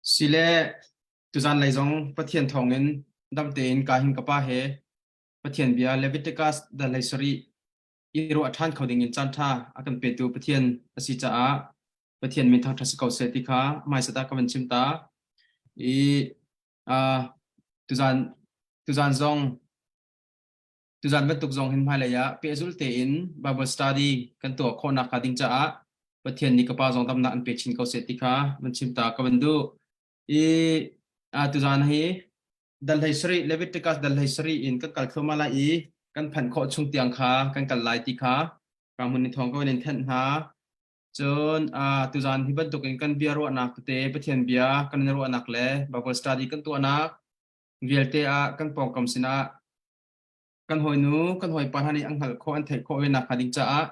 Sile tuzan lei zong Pathian thawngin dam tein ka hin ka pa he Pathian bia Leviticus dal hlei sarih i ruah ṭhan kho dingin caan ṭha a kan petu Pathian a si caah Pathian min thangṭhat si ko seh ti kha hmaisat ah ka van chim ta. I uh, tuzan tuzan zong tuzan bantuk zong hin hmailei ah pehzul tein Bible study kan tuah khawhnak hnga ding caah Pathian nih ka pa zong damnak an pe chin ko seh ti kha van chim ta ka van duh. I uh, tuzan hi dal hlei sarih Leviticus dal hlei sarih in kan kal thluahmah lai i kan phanh khawh chung tiang kha kan kal lai ti kha ka hmun ni thawng ka van in thenh hna. Cun uh, tuzan hi bantukin kan bia ruahnak tete Pathian bia kan ruahnak le Bible study kan tuahnak vialte ah kan pawngkam sinah kan hawinu kan hawipa hna nih an hngalh khawh an theih khawh ve nak hnga ding caah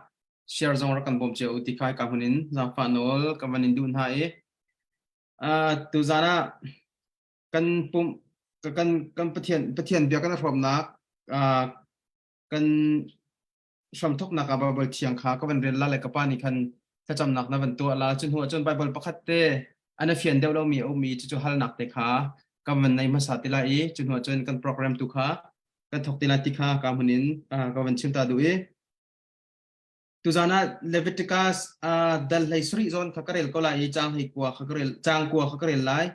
share zong rak kan bawm cio u ti kha ka hun in zaangfah nawl ka van in duh hna i uh, tuzan ah kan pum kan kan Pathian Pathian bia kan hrawmnak uh, kan hramthoknak ah Bible thiang kha ka van rel la le ka pa nih khan thlacamnak na van tuah la cu hnu ah cun Bible pakhat te an a fian deuh lomi a ummi cucu halnak te kha kan van nei hmasa ti lai i cu hnu ah cun kan program tu kha kan thok ti lai ti kha ka hmun in ka van chim ta duh i tuzan ah Leviticus dal hlei sarih zawn kha ka rel ko lai i caang hlei kua kha ka rel caang kua kha ka rel lai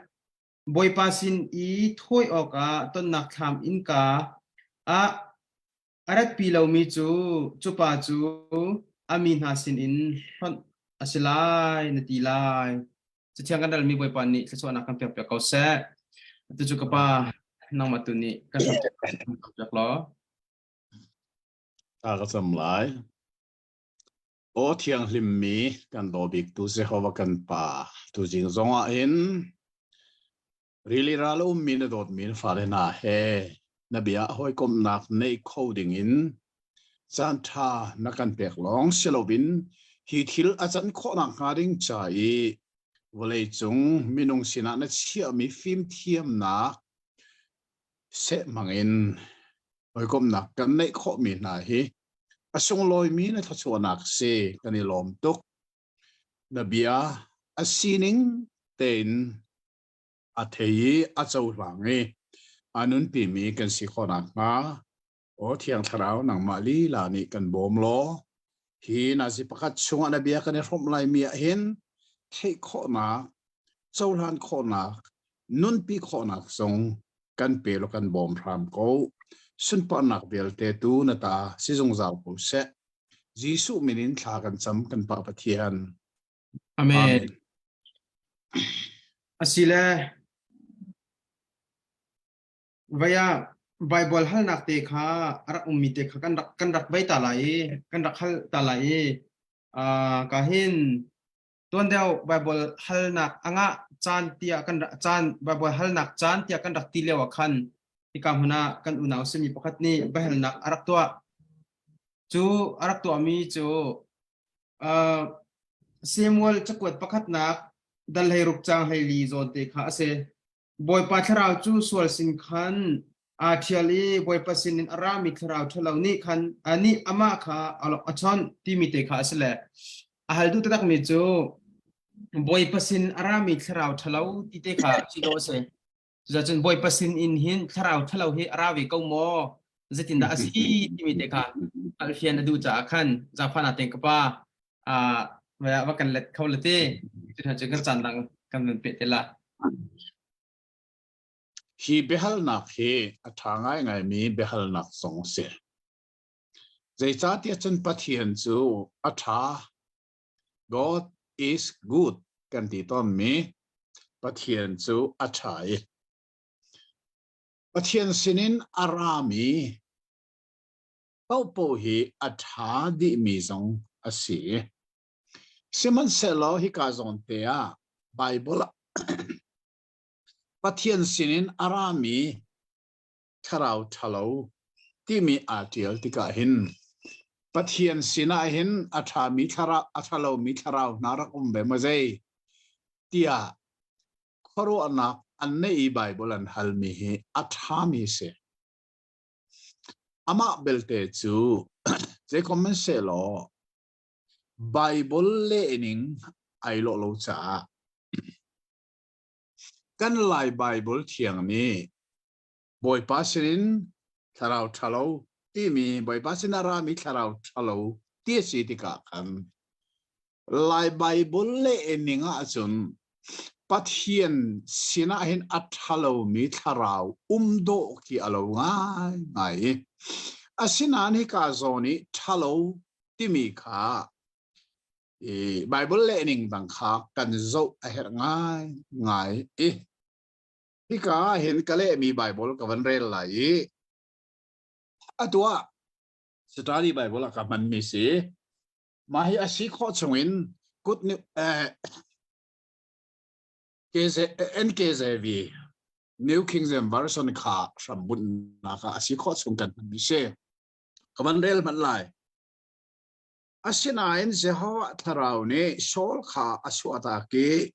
Bawipa sin i thawi awkah tonnak thlam innka ah A ratpi lomi cu cu pa cu a mi hna sinin hlonh a si lai na ti lai. Cathiang kan relmi Bawipa nih thluachuahnak kan pekpiak ko seh. Atu cu ka pa nangmah tu nih kan hrampiak law. Ta ka cam lai. Aw thianghlimmi kan daw biktu Jehovah kan Pa, tuzing zongah hin Rili ral a ummi na dawtmi na fale hna he na bia hawikomhnak neih kho dingin caanṭha na kan pek lawng si loin hi thil a can khawhnak hnga ding ca i vawleicung minung sinah na chiahmi fimthiamnak seh hmangin hawikomhnak kan neih khawhmi hna hi a sunglawimi na thluachuahnak si kan i lawm tuk. Na bia a sining tein a thei i a cohlang i a nunpimi kan si khawh nakhnga aw Thiang Thlarau nangmah lila nih kan bawm law hi nazi pakhat chungah na bia kan i hrawmh laimi ah hin theih khawhnak cohlan khawhnak nunpi khawhnak zong kan pe law kan bawm hram ko sunparnak vialte tu na ta si zungzal ko seh Jesuh min in thla kan cam kan Pa Pathian Amen. Amen. Asile vaya Bible halnak te kha a rak ummi te kha kan rak kan rak vei ta lai i kan rak hal ta lai i uh, ka hin tuan deuh Bible halnak anga caan tiah kan rak caan Bible halnak caan tiah kan rak ti lio ah khan hika hmun ah kan unau simi pakhat nih biahalnak a rak tuah cu a rak tuahmi cu Samuel cakuat pakhatnak dal hleiruk caang 14 zawn te kha a si. Bawipa thlarau cu sual sin khan aa ṭhial i Bawipa sinin a rami thlarau ṭhalo nih khan nih amah kha a chawnh timi te kha a si le a hal duh taktakmi cu Bawipa sin a rami thlarau ṭhalo ti te kha si dawh a si. Cuzacun Bawipa sin in hin thlarau ṭhalo hi a ra ve ko maw? Zeitindah a si timi te kha hngalhfian a duh caah khan zaangfahnak tein ka pa va kan let kho le te. Cuhna cu kan caan dang kan van peh te la. Hi biahalnak hi a ṭha ngaingaimi biahalnak zong a si. Zeicahtiah cun Pathian cu a ṭha God is good kan ti tawnmi Pathian cu a ṭha i Pathian sinin a rami paohpaoh hi a ṭha dihmi zong a si. Sihmanhsehlaw hika zawn te ah Baibal ah Pathian sinin a rami thlarau ṭhalo timi aa ṭial tikah hin Pathian sinah hin a ṭhami thlarau a ṭhalomi thlarau hna rak um ve maw zei tiah khuaruahnak an neih i Baibal an halmi hi a ṭhami si. Amah belte cu zeikom hmanhsehlaw Baibal lehning ai lawh lo caah. Kan Lai Baibal thiang nih Bawipa sinin thlarau ṭhalo timi Bawipa sin a rami thlarau ṭhalo ti a si tikah khan Lai Baibal leh ning ahcun Pathian sinah hin a ṭhalomi thlarau um dawh khi a lo ngaingai i asinain hika zawn i ṭhalo timi kha i Baibal lehning dang kha kan zoh a herh ngaingai i hika ah hin ka lehmi Baibal ka van rel lai i atu ah Study Bible ah ka hmanmi si. Mah hi a si khawh chungin kut nih NKJV New King James Version kha hrambunhnak ah a si khawh chung kan hmanmi si. Ka van rel hmanh lai. Asinain Jehovah thlarau nih Saul kha a chuahtak i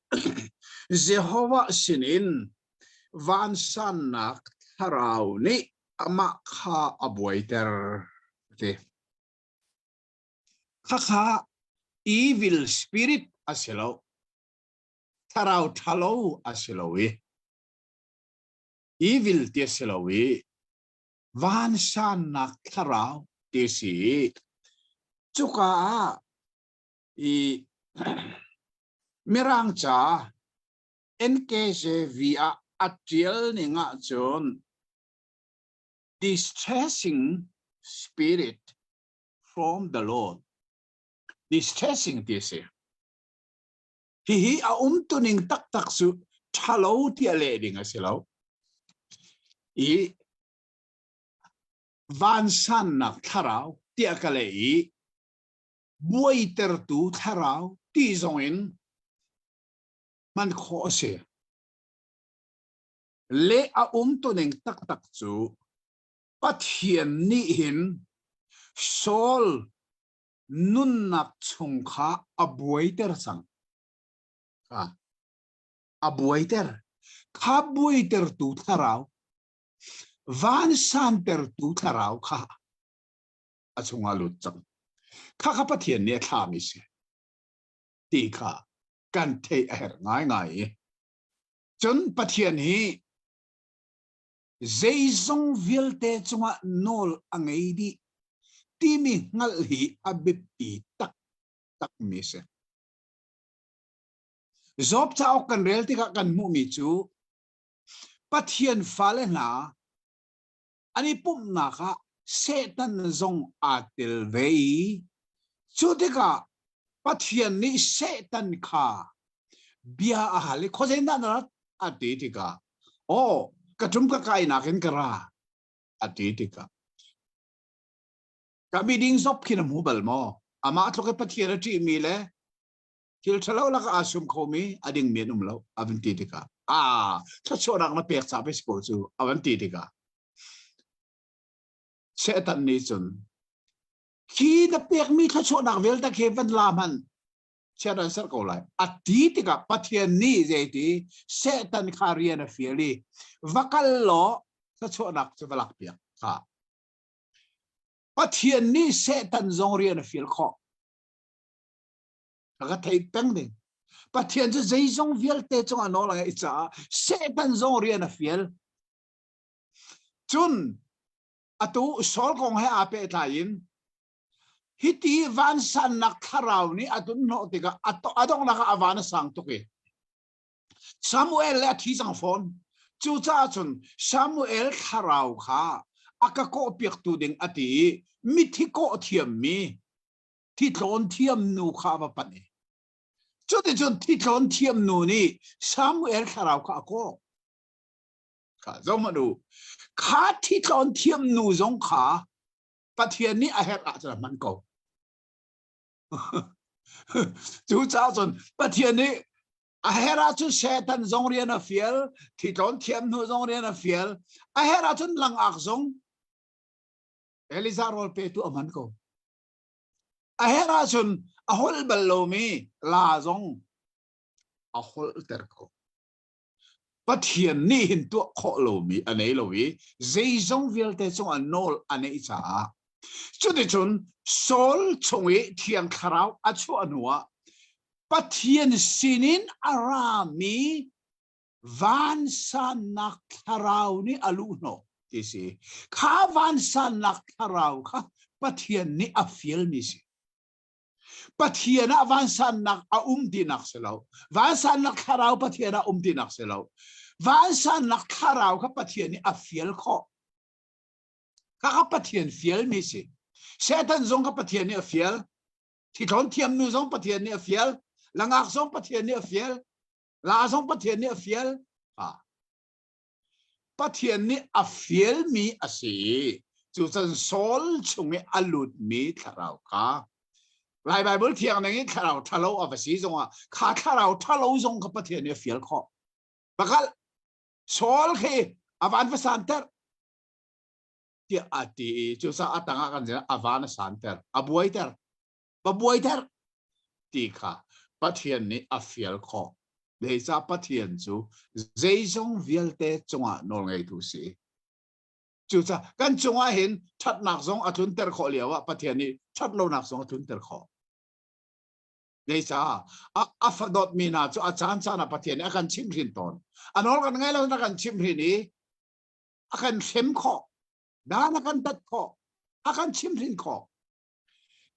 Jehovah sinin vansannak thlarau nih amah kha a buaiter. Ti. Khakha evil spirit a si lo. Thlarau ṭhalo a si lo i evil ti a si lo i vansannak thlarau ti si i cuka ah i Mirang ca NKJV ah a ṭial ning ahcun distressing spirit from the Lord. Distressing ti a si. Hihi a umtuning taktak cu ṭhalo tiah leh ding a si lo. I vansannak thlarau tiah ka leh i buaitertu thlarau ti zong in hman khawh a si. Le a umtuning taktak cu Pathian nih hin Saul nunnak chung kha a buaiter cang. A buaiter. Kha buaitertu thlarau, vansantertu thlarau kha a chungah lut cang. Kha kha Pathian nih a thlami si. Ti kha kan theih a herh ngaingai i. Cun Pathian hi zeizong vialte cungah nawl a ngei dih timi hngalh hi a biapi taktakmi a si. Job cauk kan rel tikah kan hmuhmi cu Pathian fale hna an i pumhnak ah Satan zong aa tel ve i cu tikah Pathian nih Satan kha bia a hal i khuazei dah na rat a ti tikah aw ka ṭum ka kainak in ka ra a ti tikah ka miding zop khi na hmu bal maw amah tluk i Pathian a ṭihmi le thil ṭhalo lakah aa sum khomi a dingmi an um lo a van ti tikah a thluachuahnak na pek ca pei si ko cu a van ti tikah Satan nih cun khi na pekmi thluachuahnak vialte khi van la hmanh chiat an serh ko lai a ti tikah Pathian nih zeiti Satan kha rian a fial i va kal law thluachuahnak cu va lak piak kha Pathian nih Satan zong rian a fial khawh ka thei peng ding Pathian cu zeizong vialte cung a nawl a ngeih caah Satan zong rian a fial cun atu Saul kong he aa pehtlai in hiti vansannak thlarau nih a tun hnawh tikah a donghnak ah a van a sang tuk i Samuel le a thi cang fawn cucaah cun Samuel thlarau kha a ka kawhpiaktu ding a ti i mithi kawh thiammi thitlawn thiam nu kha a va panh i cuticun thitlawn thiam nu nih Samuel thlarau kha a kawh kha zohhmanh u kha thitlawn thiam nu zong kha Pathian nih a herh ahcun a hman ko cucaah cun Pathian nih a herh ahcun Satan zong rian a fial thitlawn thiam hnu zong rian a fial a herh ahcun langak zong Elijah rawl petu a hman ko A herh ahcun a holh bal lomi la zong a holhter ko. Pathian nih hin tuah khawh lomi a nei lo i zeizong vialte cungah nawl a neih caah cuticun Saul chung i Thiang Thlarau a chuah hnuah Pathian sinin a rami. Vansannak thlarau nih a luhhnawh ti si. Kha vansannak thlarau kha Pathian nih a fialmi si. Pathian ah vansannak a um tinak si lo. Vansannak thlarau Pathian ah um tinak si lo. Vansannak thlarau kha Pathian nih a fial khawh. Kha kha Pathian fialmi si. Satan zong kha Pathian nih a fial. Thithlawn thiam nu zong Pathian nih a fial. Langak zong Pathian nih a fial. La zong Pathian nih a fial. Ha. Pathian nih a fialmi a si i cucan Saul chung i a lutmi thlarau kha Lai Baibal thiang ning i thlarau ṭhalo a va si zongah kha thlarau ṭhalo zong kha Pathian nih a fial khawh. Pakal Saul khi a van va santer tiah a ti i cucaah a tangah kan a van a santer a buaiter va buaiter ti kha Pathian nih a fial khawh. Zeicah Pathian cu zeizong vialte cungah nawlngeitu si. Cucaah kan cungah hin ṭhatnak zong a tlunter khawh lio ah Pathian nih ṭhatlonak zong a tlunter khawh. Zeicah a, a fa dawtmi hna cu a caan caan ah Pathian nih a kan chimhhrin tawn. A nawl kan ngai lo a kan chimhhrin i a kan hrem khawh, dan a kan tat khawh, a kan chimhhrin khawh.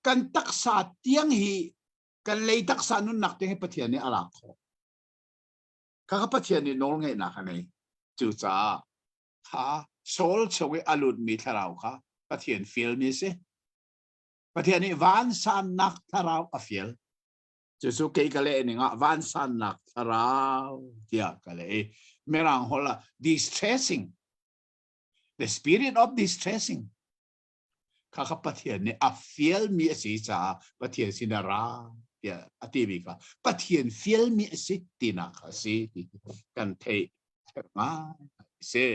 Kan taksa tiang hi kan lei taksa nunnak tiang hi Pathian nih a lak khawh. Kha Pathian nih nawl ngeihnak a ngei. Cucaah kha Saul chung i a lutmi thlarau kha Pathian fialmi a si. Pathian nih vansannak thlarau a fial. Cucu kei ka leh ning ah vansannak thlarau tiah ka leh i Mirang holh ah distressing the spirit of distressing kha kha Pathian nih a fialmi a si caah Pathian sin a ra tiah a timi kha Pathian fialmi a si tinak kha a si ti kan theih ngai si.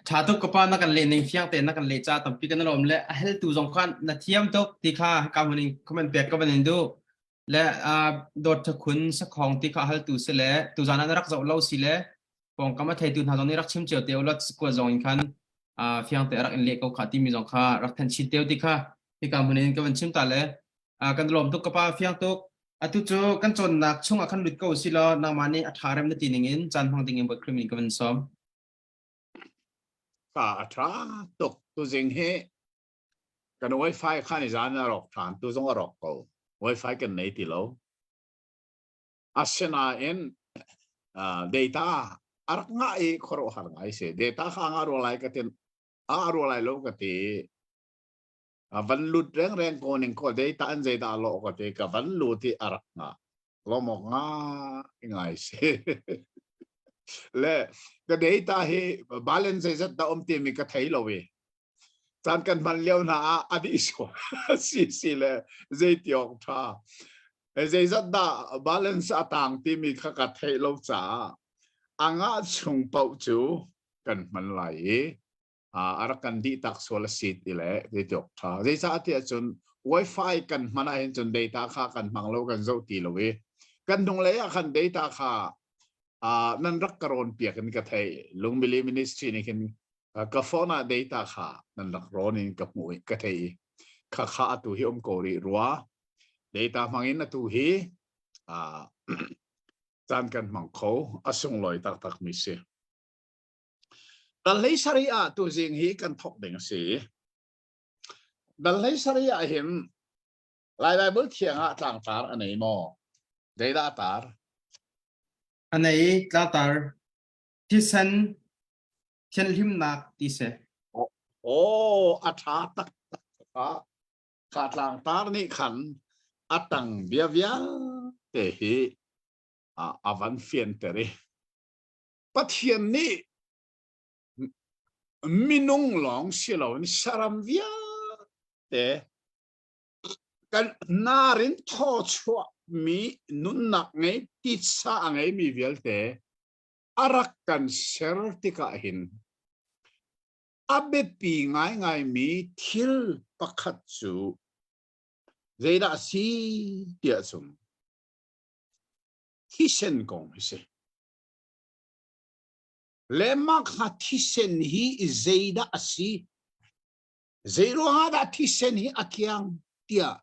Tha tuk ka pa na kan leh ning fiang te na kan leh ca tampi kan lawm le a hel tu zong khan na thiam tuk ti kha ka hun in comment pek ka van in du le dawt thakhun sakhong ti kha hal tu si le tu zan ah na rak zoh lo si le pawngkam a theitu hna zong nih rak chim cio te ulaw kua zong in khan fiang te rak in leh ko kha timi zong kha rak than chin teo ti kha hika hmun in ka van chim ta le kan lawm tuk ka pa fiang tuk atu cu kan cawnnak chung ah khan lut ko si law nangmah nih a ṭha rem na ti ning in caan hmang ding in Bawi Khrih min ka van sawm. Ka a ṭha tuk tuzing hi kan wifi khan i zan a rawk ṭhan tu zong a rawk ko wifi kan nei ti lo Asinain data a rak ngah i khuaruahhar ngai si. Data kha a ngah rua lai ka ti a rua lai lo ka ti. A van lut rengreng ko ning ko data an zeidah lawh ka ti ka van lut i a rak ngah. Lawmawk ngai ngai si. Le ka data hi balance zeizat dah um timi ka thei lo i caan kan hman lio hna ah a dih sual si si le zeiti awk ṭha zeizat dah balance a tang timi kha ka theih lo caah a ngah chung paoh cu kan hman lai i a rak kan dih tak sual a si ti le zeiti awk ṭha zeicah tiah cun wifi kan hman ahhin cun data kha kan hmang lo kan zoh ti lo i kan hnunglei ah khan data kha nan rak ka rawn piak in ka theih lungmili ministry nih khin ka phone ah data kha nan rak rawn in ka hmuh i ka thei i kha kha atu hi um ko rih rua data hmang in atu hi caan kan hmang kho a sunglawi taktak mi si dal hlei sari ah tu zing hi kan thok ding a si dal hlei sari ah hin Lai Bible thiang ah tlangtar a nei maw zeidah tar a nei tlangtar thisen thianhlimnak ti si. Oh, a ṭha taktak kha. Kha tlangtar nih khan a tang bia vialte hi a van fianter i Pathian nih minung lawng si loin saram vialte kan narin thaw chuahmi nunnak ngei titsa a ngeimi vialte a rak kan ser tikah hin a biapi ngaingaimi thil pakhat cu zeidah a si tiah cun thisen kong hi si. Le mah kha thisen hi zeidah a si? Zei ruangah dah thisen hi a thiang tiah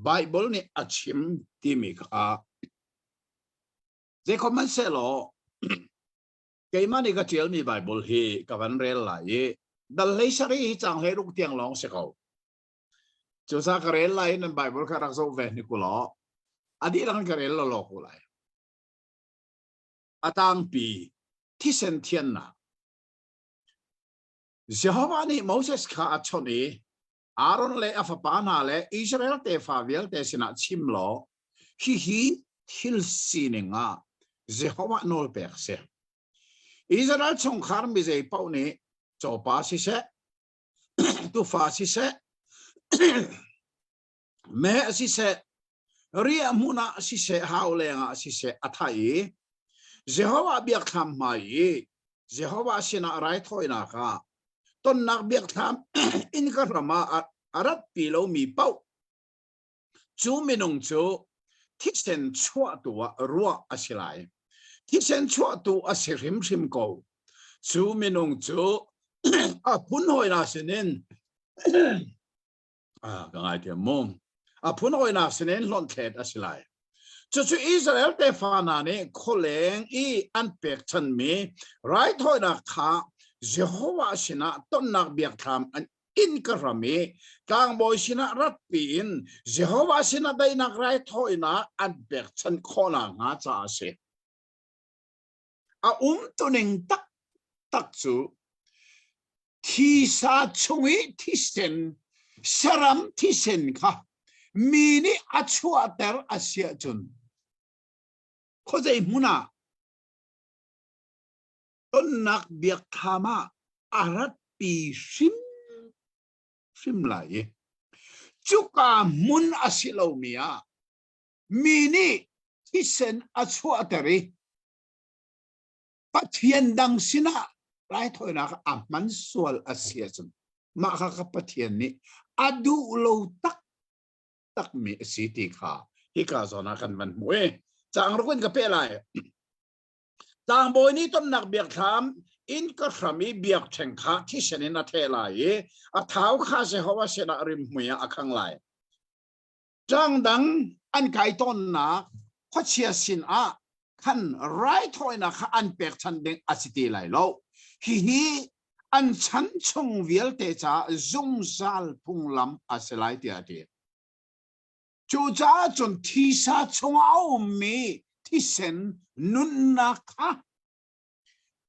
Baibal nih a chim timi kha. Zeikhom hmanhsehlaw keimah nih ka ṭialmi Baibal hi ka van rel lai i dal hlei sarih hi caang 16 tiang lawng si ko. Cucaah ka rel lai i nan Baibal kha rak zoh ve hnik u law a dihlak in ka rel lawlaw ko lai. A tangpi thisen thiannak. Jehovah nih Moses kha a chawnh i Aaron le a fapa hna le Israel tefa vialte sinah chim law hihi thil sining ah Jehovah nawlpek a si. Israel chungkhar mi zei paoh nih cawpa siseh, tufa siseh, meh siseh, riahhmun ah siseh, hau leng ah siseh a thah i Jehovah biakthlam hmai i Jehovah sinah raithawinak ah tonnak biakthlam innka hram ah a ratpi lomi paoh cu minung cu thisen chuahtu ah ruah a si lai. Thisen chuahtu a si hrimhrim ko. Cu minung cu a phun hawina sinin Ah, ka ngaithiam mu. A phun hawinak sinin hlonhthlet a si lai. Cucu Israel tefa hna nih khualeng i an pekchanmi raithawinak kha Jehovah sinah tonnak biakthlam an innka hram i tlangbawi sinah ratpi in Jehovah sinah daihnak raithawinak an pekchanh khawh nakhnga caah a si. A umtuning taktak cu thisa chung i thisen saram thisen kha mi nih a chuahter a si ahcun khuazei hmun ah tonnak biakthlam ah a ratpi hrimhrim lai i cuka hmun a si lomi ah mi nih thisen a chuahter i Pathian dang sinah raithawinak a hman sual a si ahcun mah kha ka Pathian nih a duh lo taktakmi a si ti kha hika zawn ah kan van hmuh i caang ruk in ka peh lai. Tlangbawi nih tonnak biakthlam inn ka hram i biakṭheng kha thisen in a theh lai i a thau kha Jehovah sinah rimhmui ah a khang lai. Ṭangdang an kai tawnnak khuachia sinah khan raithawinak kha an pekchanh ding a si ti lai lo. Hihi an chan chung vialte caah zungzal phunglam a si lai tiah a ti. Cucaah cun thisa chungah a ummi thisen nunnak kha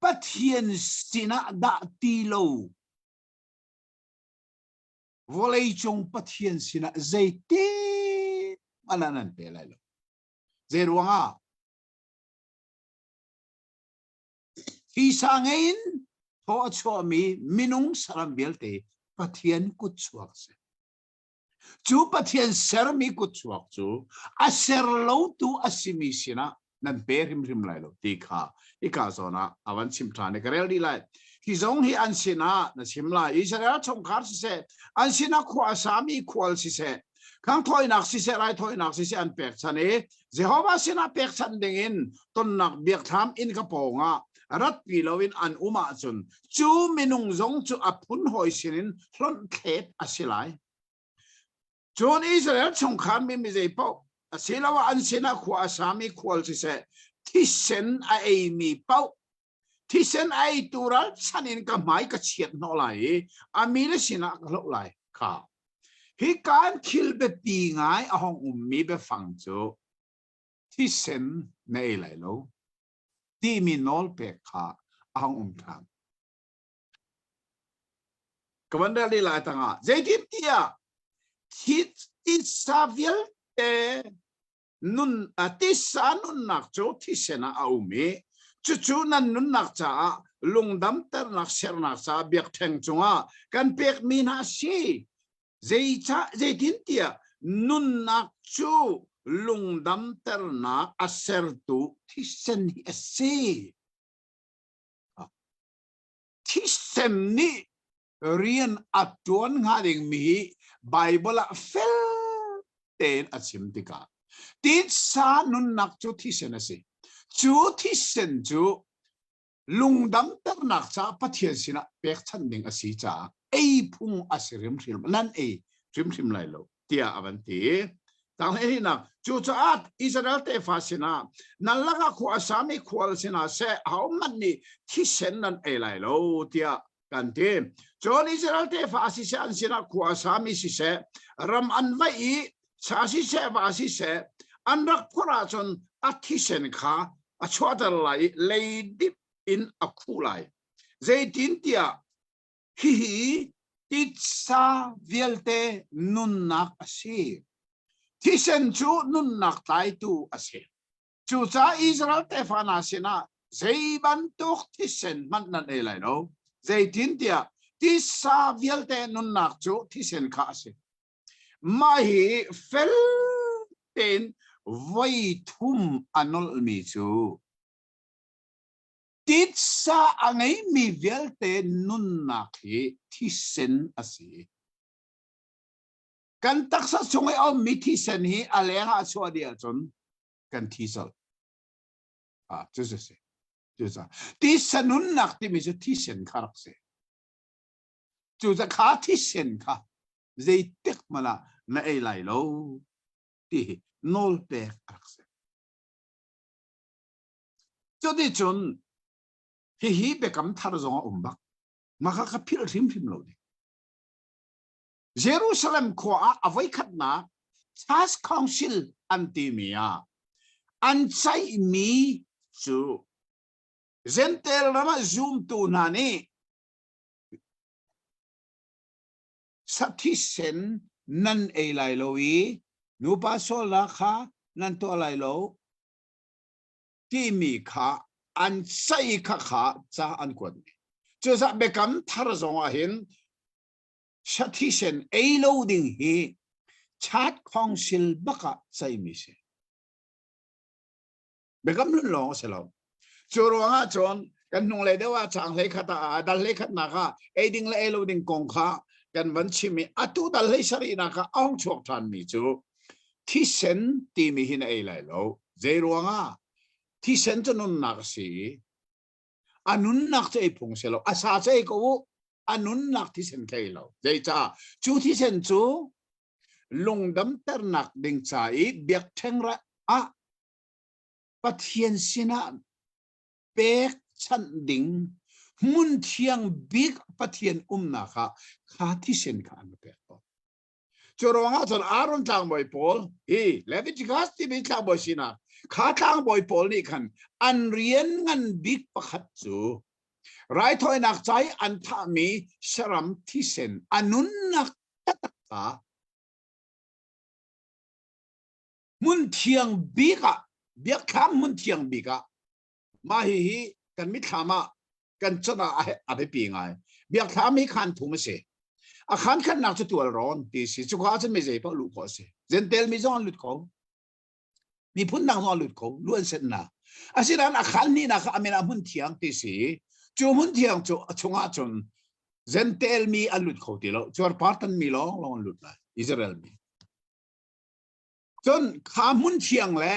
Pathian sinah dah ti lo vawleicung Pathian sinah zeitin hmanh ah nan pe lai lo. Zei ruangah? Thisa ngei in thaw a chuahmi minung saram vialte Pathian kutchuak a si. Cu Pathian sermi kutchuak cu a ser lotu a simi sinah nan pe hrimhrim lai lo ti kha hika zawn ah a van chim ṭhan i ka rel dih lai. Hi zong hi an sinah na chim lai. Israel chungkhar siseh, an sinah khua a sami khual siseh, khangthawinak siseh, raithawinak siseh an pekchanh i Jehovah sinah pekchanh dingin tonnak biakthlam inn ka pawngah ratpi loin an um ahcun cu minung zong cu a phun hawi sinin hlonhthlet a si lai. Cun Israel chungkhar mi mizei paoh asiloah an sinah khua a sami khual siseh thisen a eimi paoh thisen a eitu ralchanh in ka hmai ka chiat hnawh lai i a mi le sinah ka hloh lai kha hi kaan thil biapi ngai a hong ummi biafang cu thisen na ei lai lo timi nawl pek kha a hong um ṭhan. Ka van rel lai tangah zeitintiah titsa vialte nun titsa nunnak cu thisen ah a um i cucu nan nunnak caah lungdamternak sernak caah biakṭheng cungah kan pekmi hna a si. Zeicah zeitintiah nunnak cu lungdamternak a sertu thisen hi a si. Thisen nih rian a ṭuan hnga dingmi hi Baibal ah fel tein a chim tikah titsa nunnak cu thisen a si. Cu thisen cu lungdamternak caah Pathian sinah pekchanh ding a si caah ei phung a si hrimhrim nan ei hrimhrim lai lo tiah a van ti. Tang hlei Cucaah Israel tefa sinah nan lakah khua a sami khual sinah seh ahohmanh nih thisen nan ei lai lo tiah kan ti. Cun Israel tefa siseh an sinah khua a sami siseh ram an vaih i sa siseh va siseh an rak phurh ahcun a thisen kha a chuahter lai i leidip in a khuh lai. Zeitintiah Hihi titsa vialte nunnak a si. Thisen cu nunnak tlaitu a si. Cucaah Israel tefa hna sinah zei bantuk thisen hmanh nan ei lai lo. Zeitintiah titsa vialte nunnak cu thisen kha a si. Mah hi fel tein voi thum a nolhmi cu Titsa a ngeimi vialte nunnak hi thisen a si. Kan taksa chung i a ummi thisen hi a leng ah a chuah dih ahcun kan thi colh. Ah, cu cu si. Cucaah titsa nunnak timi cu thisen kha rak si. Cucaah kha thisen kha zeitik hmanh ah na ei lai lo ti hi nawl pek a rak si. Cuticun hihi biakam thar zong a um bak. Mah kha ka philh hrimhrim lo ding. Jerusalem khua ah a voikhatnak Church Council an timi ah an ceihmi cu Jentail ram ah zumtu hna nih sathisen nan ei lai lo i nupa sualnak kha nan tuah lai lo timi kha an ceih kha kha ca an kuat mi. Cucaah biakam thar zong ah hin sathisen ei lo ding hi chat council bak ah ceihmi si. Biakam hlun lawng a si lo. Cu ruangah cun kan hnunglei deuh ah chang hlei khat ah dal hlei khatnak ah ei ding le ei lo ding kong kha kan van chim i atu dal hlei sarihnak ah a hung chuak ṭhan mi cu thisen timi hi na ei lai lo. Zei ruangah? Thisen cu nunnak a si i a nunnak cu ei phung si lo. A sa cu ei ko u, a nunnak thisen kha ei lo. Zeicah? Cu thisen cu lungdamternak ding ca i biakṭheng ah Pathian sinah pekchanh ding hmun thiang bik Pathian umnak ah kha thisen kha an pek tawn. Cu ruangah cun Aaron tlangbawi pawl hi Leviticus timi tlangbawi sinak kha tlangbawi pawl nih khan an rian ngan bik pakhat cu raithawinak ca i an thahmi saram thisen a nunnak taktak kha hmun thiang bik ah biakthlam hmun thiang bik ah mah hihi kan mitthlam ah kan chan ah a biapi ngai biakthlam hi khan thum a si a khan khatnak cu tual rawn ti si cuka ahcun mi zei paoh luh khawh a si Jentail mi zong an lut kho miphun dang zong an lut kho lu an set na asinain a khan hnihnak kha amin ah hmun thiang ti si cu hmun thiang cu a chungah cun Jentail mi an lut kho ti lo cuarpartan mi lawng lawng an lut lai Israel mi Cun kha hmun thiang le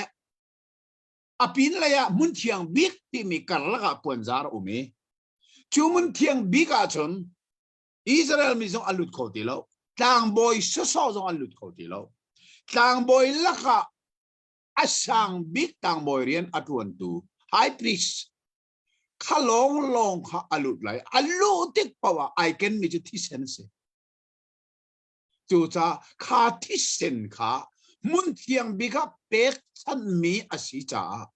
a pinlei ah hmun thiang bik timi karlak ah puanzar a um i cu hmun thiang bik ah cun Israel mi zong an lut kho ti lo. Tlangbawi sawsawh zong an lut kho ti lo. Tlangbawi lakah a sang bik tlangbawi rian a ṭuantu high priest kha lawnglawng kha a lut lai. A luh tik paoh ah ai kenmi cu thisen a si. Cucaah kha thisen kha hmun thiang bik ah pekchanhmi a si caah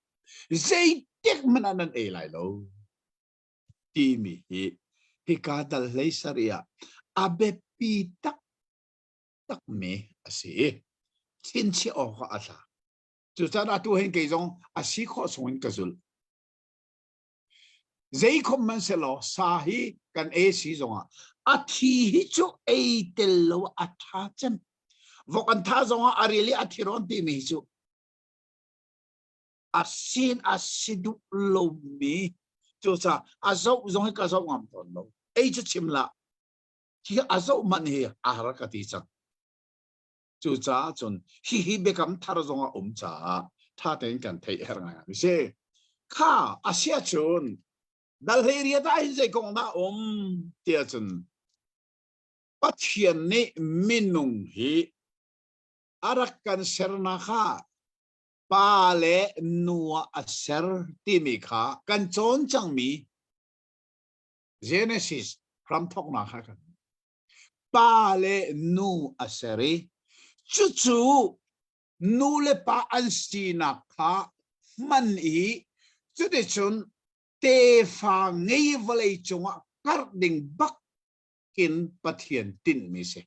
zeitik hmanh ah nan ei lai lo timi hi hika dal hlei sarih ah a biapi taktakmi a si i chinchiah awk ah a tla. Cucaah atu hin kei zong a si khawh chung in ka zulh. Zeikhom hmanhsehlaw sa hi kan ei si zongah a thi hi cu ei tel lo a ṭha cem. Vok an tha zongah a ril i a thirawn timi hi cu a sin a si duh lomi cucaah a zoh zong hi ka zoh ngam tawn lo. Ei cu chim hlah. Hi a zoh hmanh hi a har ka ti cang. Cucaah cun hihi biakam thar zong a um caah ṭha tein kan theih herh ngai a si. Kha a si ahcun dal hlei riat ah hin zei kong dah a um tiah cun Pathian nih minung hi. a rak kan sernak ah pa le nu ah a ser timi kha kan cawn cangmi Genesis hramthawknak kha kan pa le nu a ser i cucu nu le pa an sinak kha hman i cuticun tefa ngei vawlei cungah karh ding bak in Pathian tinhmi si.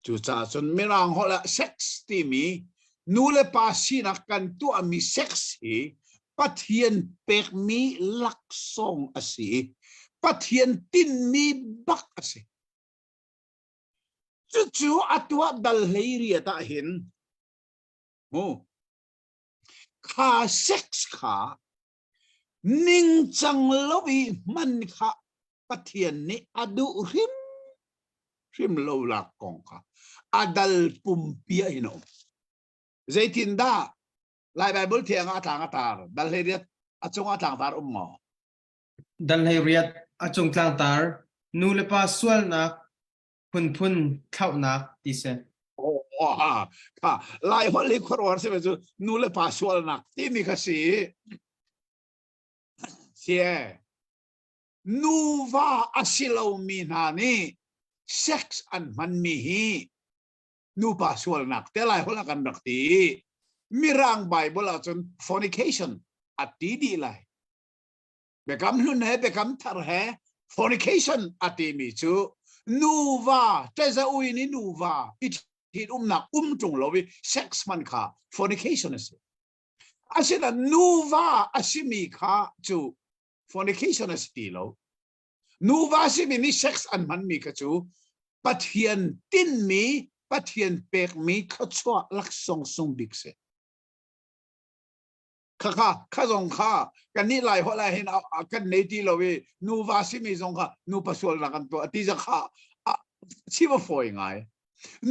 Cucaah cun Mirang holh ah sex timi nu le pa sinak kan tuahmi sex hi Pathian pekmi laksawng a si i Pathian tinhmi bak a si. Cucu a tuah dal hlei riat ah hin mu kha sex kha ningcang lo i hman kha Pathian nih a duh hrim hrim lo lak kong kha a dal pumpi ah hin a um. Zeitindah Lai Bible thiang ah a tlang a tar dal hlei riat a cung ah tlang tar um maw? Dal hlei riat a cung tlang tar nu le pa sualnak phunphun thlauhnak ti si. Oh, kha Lai holh hi khuaruahhar si cu nu le pa sualnak timi kha si. Si nuva a si lomi hna nih sex an hmanmi hi nupa sualnak te lai holh ah kan rak ti. Mirang Bible ahcun fornication a ti dih lai. Biakam hlun he biakam thar he fornication a timi cu nuva ṭeza ui nih nuva i ṭhitumnak um ṭung lo i sex hman kha fornication a si. Asinain nuva a simi kha cu fornication a si ti lo. Nuva simi nih sex an hmanmi kha cu Pathian tinmi, Pathian pekmi thluachuah laksawng sung bik si. Khakha kha zong kha kannih Lai holh ah hin kan nei ti lo i nuva simi zong kha nupa sualnak an tuah ti kha chim a fawi ngai.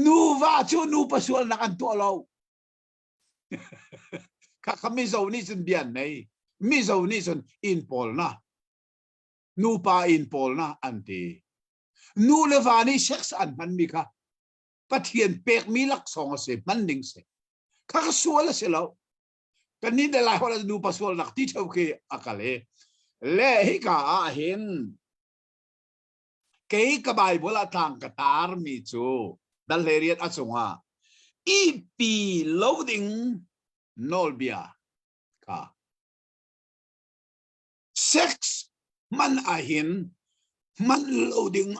Nuva cu nupa sualnak an tuah lo. Kha kha Mizo nih cun bia an nei. Mizo nih cun inn pawl na nupa inn pawl na an ti. Nu le va nih sex an hmanmi kha Pathian pekmi laksawng a si hman ding si. Kha kha sual a si lo. Kan nih le lai holh ah nupa sualnak ti theo khi a kal i le hika ah hin kei ka Bible ah tlang ka tarmi cu dal hlei riat a cungah ihpi lo ding nawlbia kha sex hman ahhin hman lo ding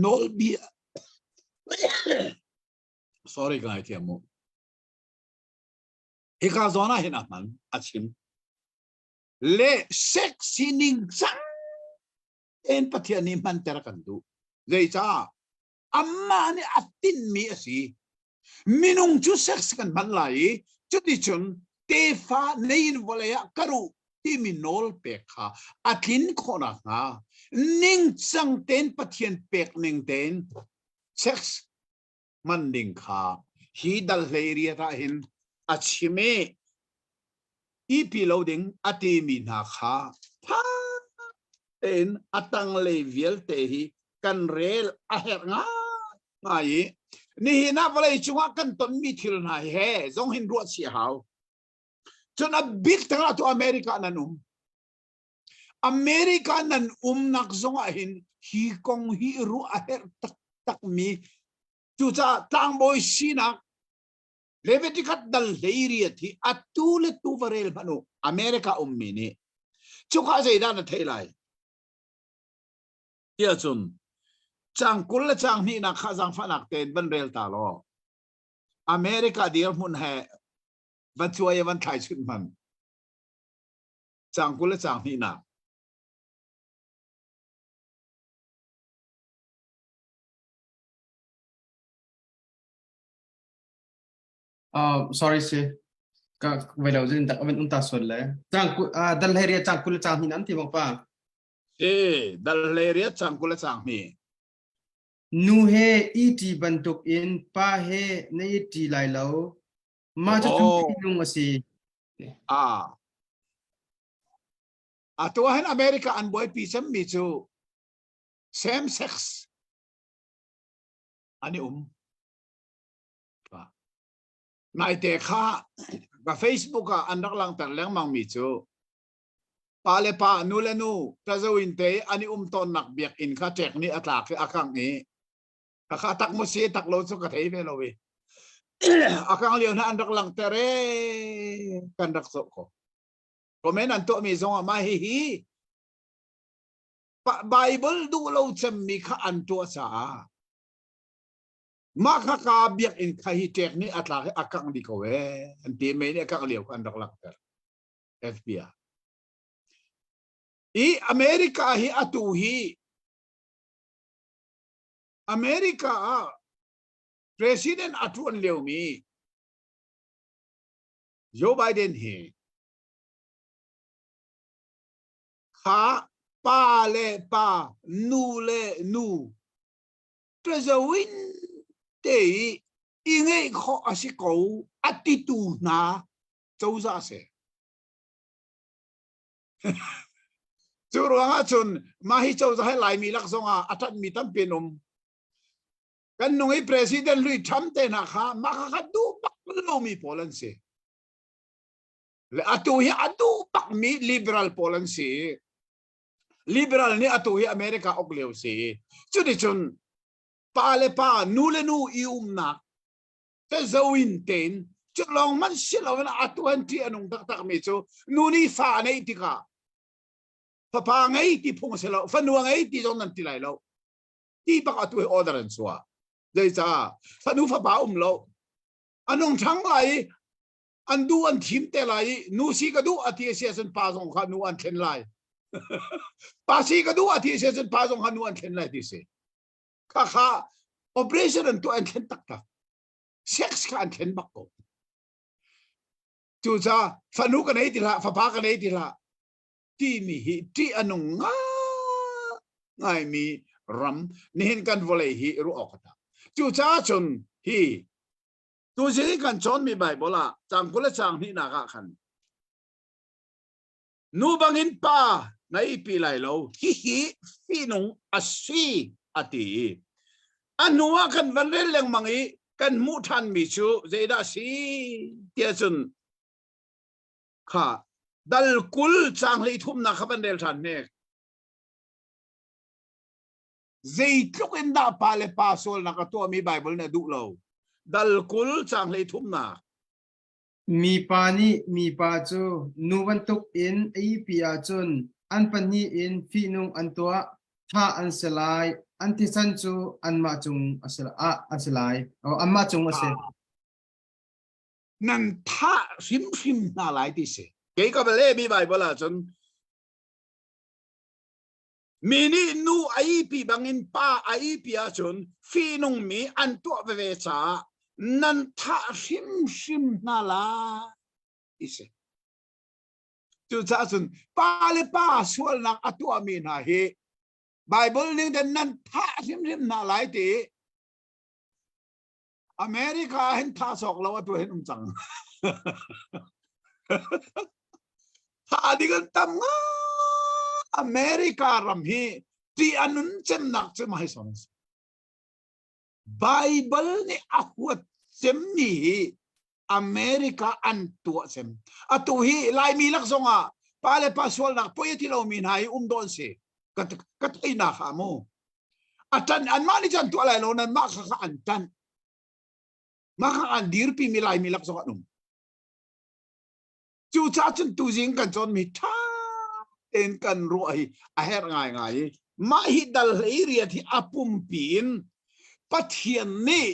nawlbia sorry ka ngaithiam mu Hika zawn ah hin a hman a chim. Le sex sining cang tein Pathian nih hmanter a kan duh. Zeicah? Amah nih a tinhmi a si. Minung cu sex kan hman lai i cuticun tefa nei in vawlei ah kar u timi nawl pek kha a tlin khawh nakhnga ningcang tein Pathian pek ning tein sex hman ding kha hi dal hlei riat ah hin a chim i ihpi lo ding a timi hna kha tha tein a tanglei vialte hi kan rel a herh ngai i nihin ah vawlei cungah kan tonmi thil hna he zong hin ruah chih a hau. Cun a bik tang ah tu America nan um. America nan umnak zongah hin hi kong hi ruah a herh taktak mi cucaah tlangbawi sinak Leviticus dal hleiriat hi atu le tu va rel hmanh u America ummi nih cuka zeidah na theih lai tiah cun cang 20 le cang hnihnak kha zaangfahnak tein van rel ta law America dirhmun he va cuai van thlai chunh hmanh Caang 20 le caang hnihnak. Uh, sorry si. Ka vai lo zin tak avan unta sual le. Cang uh, dal hlei ria cang 20 le cang hnih nan ti bang pa. E dal hlei ria cang 20 le cang hnih. Nu he iti bantuk in pa he na iti lai lo. Mah cu Oh. lung a si. Ah. Atu ah hin America an buaipi cemmi cu same sex an i um. Naite kha ka Facebook ah an rak langhter lengmang mi cu pa le pa nu le nu tazoin te an i um tawnnak biakinn kha ṭek nih a tlak i a kangh i kha tak mu si tak lo cu ka thei ve lo i a kang lio hna an rak langhter e kan rak zoh ko comment an tuahmi zong ah mah hihi Bible duh lo cemmi kha an tuah caah mah kha ka biakinn kha hi ṭek nih a tlak i a kangh dih ko ee an ti mei nih a kangh lio kha an rak langhter FBI i America hi atu hi America ah president a ṭuan liomi Joe Biden hi kha pa le pa nu le nu ṭazoin te i i ngeih khawh a si ko a titu hna cozah a si. Cu ruangah cun mah hi cozah hi Laimi lak zongah a ṭanhmi tampi an um. Kan nung i president hlui Trump te hna kha mah kha kha duh bak lomi pawl an si. Le atu hi a duh bakmi liberal pawl an si. Liberal nih atu hi America uk lio si. Cuticun pa le pa, nu le nu i umnak tazoin tein cu lawng man si loin atu an ṭih a nung taktak mi cu nu nih fa a neih tikah fapa ngei ti phung a si lo fanu a ngei ti zong nan ti lai lo ti bak atu hi order an chuah zeicah fanu fapa um lo a nung ṭhang lai i an duh an thim te lai i nu si ka duh a ti a si ahcun pa zong kha nu an thlen lai pa si ka duh a ti a si ahcun pa zong kha nu an thlen lai ti si kha kha operation an tuah an thlen taktak sex kha an thlen bak ko cucaah fanu ka nei ti hlah fapa ka nei ti hlah timi hi ṭih a nung ngaimi ram nihin kan vawlei hi ruah awk a ṭha cucaah cun hi tuzing kan cawnmi Bible ah caang 20 le caang hnihnak ah khan Nu bangin pa na ihpi lai lo, hihi fihnung a si, a ti i a hnu ah kan van rel lengmang i kan hmuh ṭhanmi cu zeidah a si tiah cun kha dal 20 caang 33nak kha van rel ṭhan hnek. Zeitluk in dah pa le pa sualnak a tuahmi Baibal nih a duh lo. Dal 20 caang 33nak. Mipa nih mipa cu nu bantukin a ihpi ahcun an pahnih in fihnung an tuah, thah an si lai, an thisen cu anmah cung a si, ah, a si lai. Oh, anmah cung a si. Nan thah hrimhrim hna lai ti si. Kei ka va lehmi Baibal ahcun mi nih nu a ihpi bangin pa a ihpi ahcun fihnungmi an tuah veve caah nan thah hrimhrim hna lai ti si. Cucaah cun pa le pa sualnak a tuahmi hna hi Bible ning ten nan thah hrimhrim hna lai ti America ah hin tha sawk lo atu hin um cang. Tha ding an tam nga America ram hi ti anun cemnak cu mai song. Bible nih a huat cemmi hi America an tuah cem. Atu hi Laimi lak zong ah pa le pa sualnak poi a ti lomi hna hi um dawn si. Ka ka theihnak ah mu. A ṭan anmah nih cun tuah lai lo nan mah kha kha an ṭanh. Mah kha an dirpi mi Laimi lak zong an um. Cucaah cun tuzing kan cawnmi ṭha tein kan ruah hi a herh ngaingai i mah hi dal hlei riat hi a pumpi in Pathian nih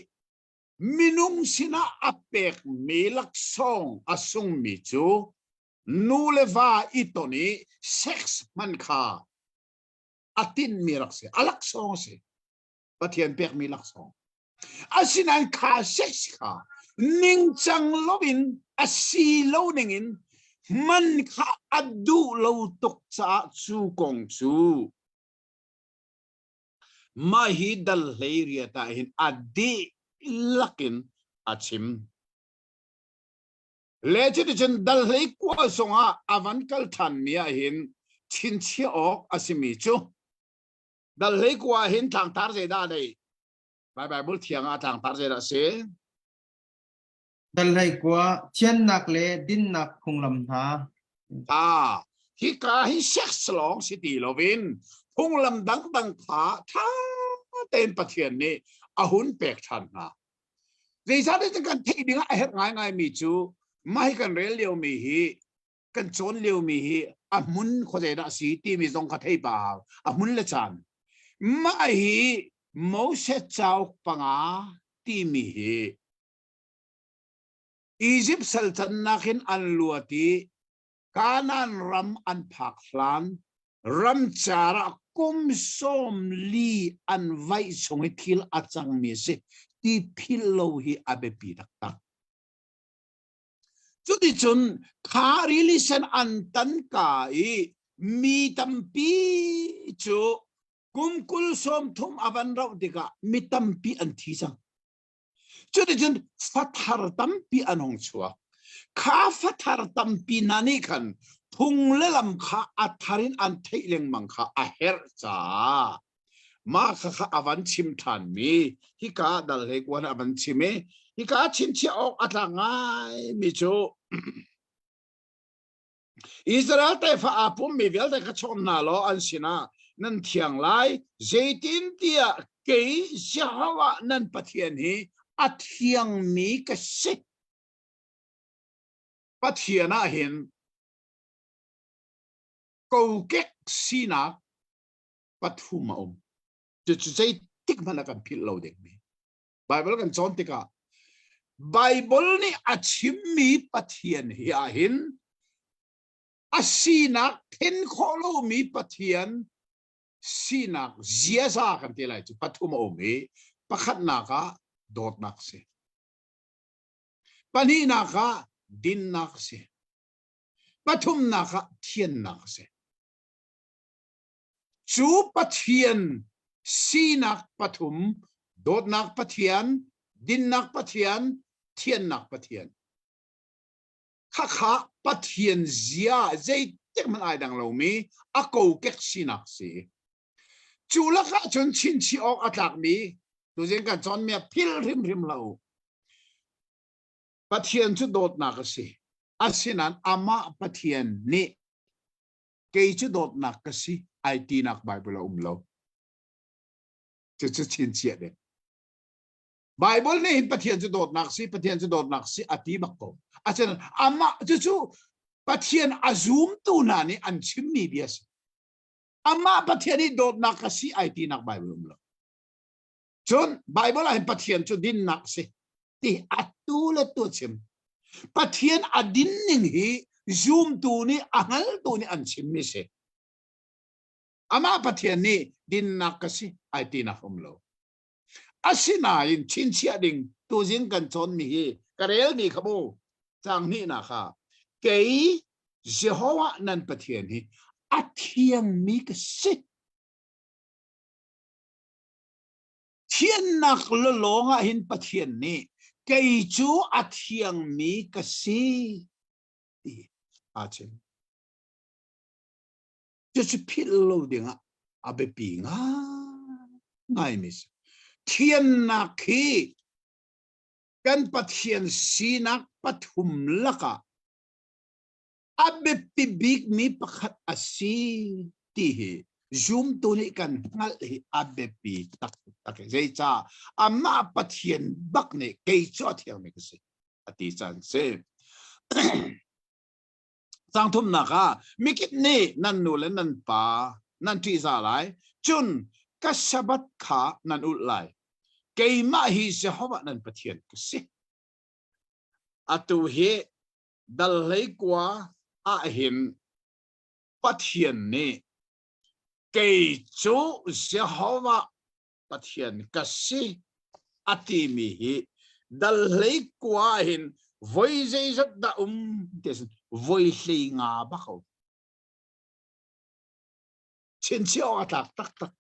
minung sinah a pekmi laksawng a sungmi cu nu le va i ton i sex hman kha a tinhmi rak si a laksawng a si Pathian pekmi laksawng asinain kha sex kha ningcang loin a si lo ningin hman kha a duh lo tuk caah cu kong cu mah hi dal hlei riat ah hin a dihlak in a chim Le cuticun dal 19 zongah a van kal ṭhanmi ah hin chinchiah awk a simi cu dal 19 ah hin tlangtar zeidah a neih? Lai Bible thiang ah tlangtar zeidah a si? Dal 19 thiannak le dinnak phunglam hna. Ah, hika hi sex lawng si ti loin phunglam dangdang kha ṭha tein Pathian nih a hun pek ṭhan hna. Zeicahtiah kan theih ding ah a herh ngaingaimi cu mah hi kan rel liomi hi kan cawn liomi hi a hmun khuazei dah a si timi zong kha thei pa hau. A hmun le caan. Mah hi Moses cauk panga timi hi Izipt sal cannak in an luat i Kanaan ram an phak hlan ramcar ah kum 40 an vaih chung i thil a cangmi a si ti philh lo hi a biapi taktak. Cuticun kha rili sen an tan ka i mi tampi cu kum 20 30 a van rauh tikah mi tampi an thi cang. Cuticun fathar tampi an hung chuak. Kha fathar tampi hna nih khan phung le lam kha a thar in an theih lengmang kha a herh caah mah kha kha a van chim ṭhanmi hika dal hlei kuan a van chim i hika chinchiah awk a tlak ngaimi cu Israel tefa aa pummi vialte kha chawn hna law an sinah nan thiang lai, zeitintiah kei Jehovah nan Pathian hi a thiangmi ka si. Pathian ah hin kokek sinak pathum a um. Cucu zeitik hmanh ah kan philh lo dingmi. Bible kan cawn tikah Bible nih a chimmi Pathian hi ahhin a sinak then khawh lomi Pathian sinak ziaza kan ti lai cu pathum a um i pakhatnak ah dawtnak si. Pahnihnak ah dinnak si. Pathumnak ah thiannak si. Cu Pathian sinak pathum, dawtnak Pathian, dinnak Pathian, thiannak Pathian. Khakha Pathian zia zeitik hmanh ai dang lomi a kokek sinak si. Cu lakah cun chinchih awk a tlakmi tuzing kan cawnmi ah phil hrimhrim lo. Pathian cu dawtnak a si. Asinain amah Pathian nih kei cu dawtnak ka si ai tinak Bible a um lo. Cucu chinchiah ding. Bible nih hin Pathian cu dawtnak si, Pathian cu dawtnak si a ti bak ko. Asinain amah cucu Pathian a zumtu hna nih an chimmi bia si. Amah Pathian i dawtnak ka si ai tinak Bible um lo. Cun Bible ah hin Pathian cu dinnak si ti atu le tu chim. Pathian a din ning hi zumtu nih a hngaltu nih an chimmi si. Amah Pathian nih dinnak ka si ai tinak um lo. Asinain chinchiah ding tuzing kan cawnmi hi ka relmi kha mu cang hnihnak kha kei Jehovah nan Pathian hi a thiangmi ka si. Thiannak lawng ah hin Pathian nih kei cu a thiangmi ka si ti aa chim. Cucu philh lo dingah a biapi ngaingaimi si. Thiannak hi kan Pathian sinak pathum lakah a biapi bikmi pakhat a si ti hi zumtu nih kan hngalh hi a biapi taktak. Zeicah amah Pathian bak nih kei cu a thiangmi ka si a ti caan si. Cang thumnak ah mikip nih nan nu le nan pa nan ṭihzah lai, cun ka Sabbath kha nan ulh lai. Keimah hi Jehovah nan Pathian ka si. Atu hi dal 19 ahhin Pathian nih kei cu Jehovah Pathian ka si a timi hi dal 19 ahhin voi zeizat dah um ti a si voi 15 bak a um. Chinchiah awk a tlak taktak.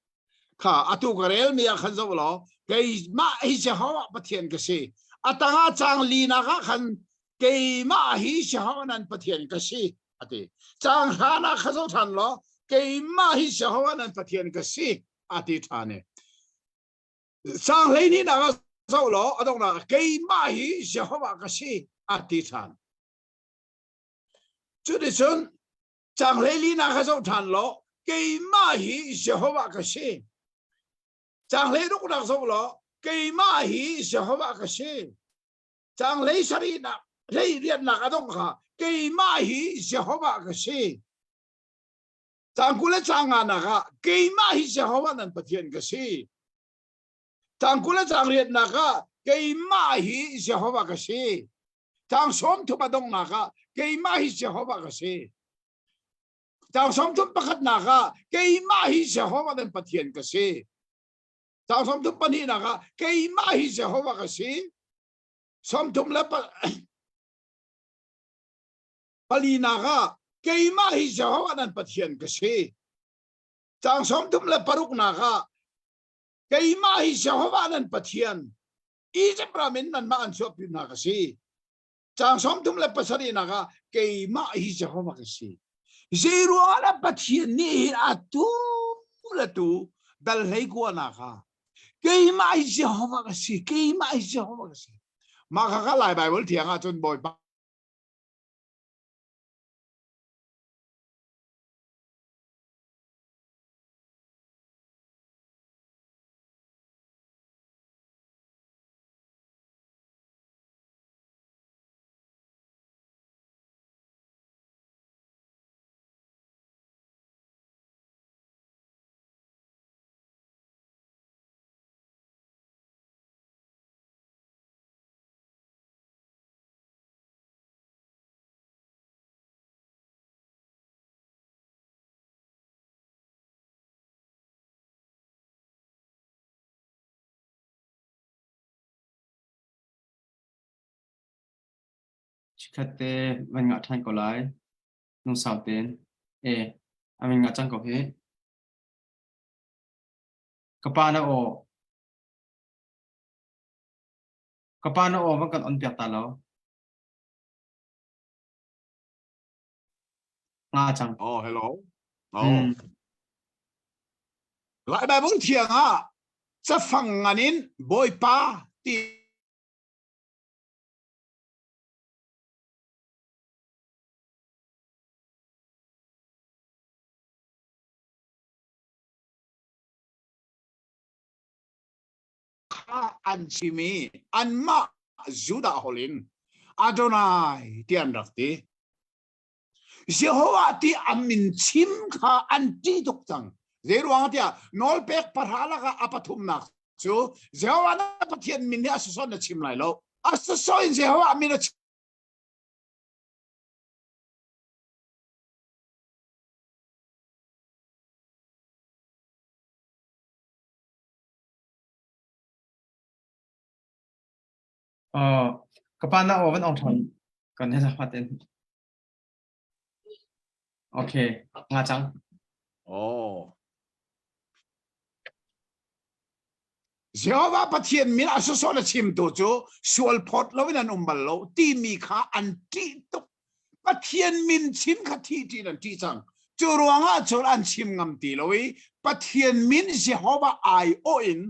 Kha atu ka relmi ah khan zoh law keimah hi Jehovah Pathian ka si. A tangah caang linak ah khan keimah hi Jehovah nan Pathian ka si a ti. Caang hlan ah kha zoh ṭhan law keimah hi Jehovah nan Pathian ka si a ti ṭhan i. Caang 12 nak ah Zoh law a donghnak keimah hi Jehovah ka si a ti ṭhan. Cuticun caang 14nak kha zoh ṭhan law keimah hi Jehovah ka si. Caang 16nak zoh law keimah hi Jehovah ka si. Caang 17nak 18nak a dongh kha keimah hi Jehovah ka si. Caang 20 le caang nganak ah keimah hi Jehovah nan Pathian ka si. Caang 20 le caang riatnak ah keimah hi Jehovah ka si. Caang 30 a donghnak ah keimah hi Jehovah ka si. Caang 31nak ah keimah hi Jehovah nan Pathian ka si. Caang 32nak ah keimah hi Jehovah ka si. 30 le palinak ah keimah hi Jehovah nan Pathian ka si. Caang 36nak ah keimah hi Jehovah nan Pathian Egypt ram in nanmah an chuahpi hna ka si. Caang 37nak ah keimah hi Jehovah ka si. Zei ruangah dah Pathian nih hin atu le tu dal hlei kuanak ah keimah hi Jehovah ka si, keimah hi Jehovah ka si. Mah kha kha Lai Bible thiang ah cun Bawipa Chikkhat te van ngah ṭhan ko lai. Lungsau tein. E, a van ngah cang ko hih. Ka pa na aw. Ka pa na aw van kan on piak ta lo. Nga cang. Oh, hello. Oh. Lai Bible thiang ah cafang ngan in Bawipa ti kha an chim i anmah Judah holh in Adonai ti an rak ti. Jehovah ti an min chim kha an ṭih tuk cang. Zeiruang tiah nawlpek pahra lakah a pathumnak cu Jehovah na Pathian min hi a sawsawh na chim lai lo. A sawsawh in Jehovah min a Ka pa na aw van ong ṭhan kan he zafa ten. Okay, nga cang. Oh. Jehovah Pathian min a sawsawh na chimtu cu sual phawt loin an um bal lo timi kha an ṭih tuk. Pathian min chim kha thi ṭih an ṭih cang. Cu ruangah cun an chim ngam ti lo i Pathian min Jehovah aiawh in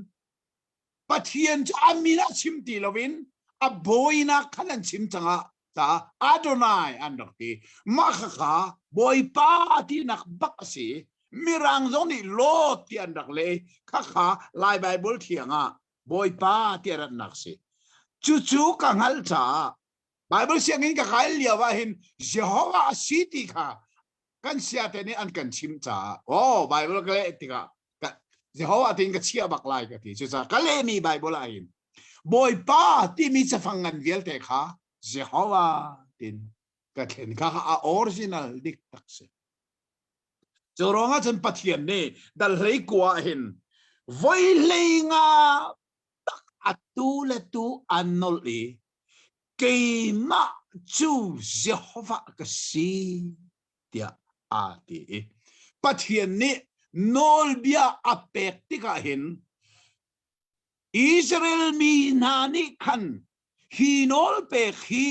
Pathian cu a min ah chim ti loin a bawinak khan an chim cang ah ta Adonai an rak ti. Mah khakha Bawipa tinak bak a si. Mirang zong nih Lord ti an rak leh. Khakha Lai Bible thiang ah Bawipa ti a ratnak si. Cucu ka hngalh caah Bible sianginn ka kai lio ah hin Jehovah a si ti kha kan siate nih an kan chimh caah oh Bible ka leh tikah Jehovah tiin ka chiah bak lai ka ti. Cucaah ka lehmi Bible ah hin Bawipa timi cafang ngan vialte kha Jehovah tin ka thlen kha a original dik tak si. Cu ruangah cun Pathian nih dal hlei kua hin voi hlei nga tak atu le tu an nolh i keimah cu Jehovah ka si tiah aa ti i Pathian nih nawlbia a pek tikah hin Israel mi hna nih khan hi nawlpek hi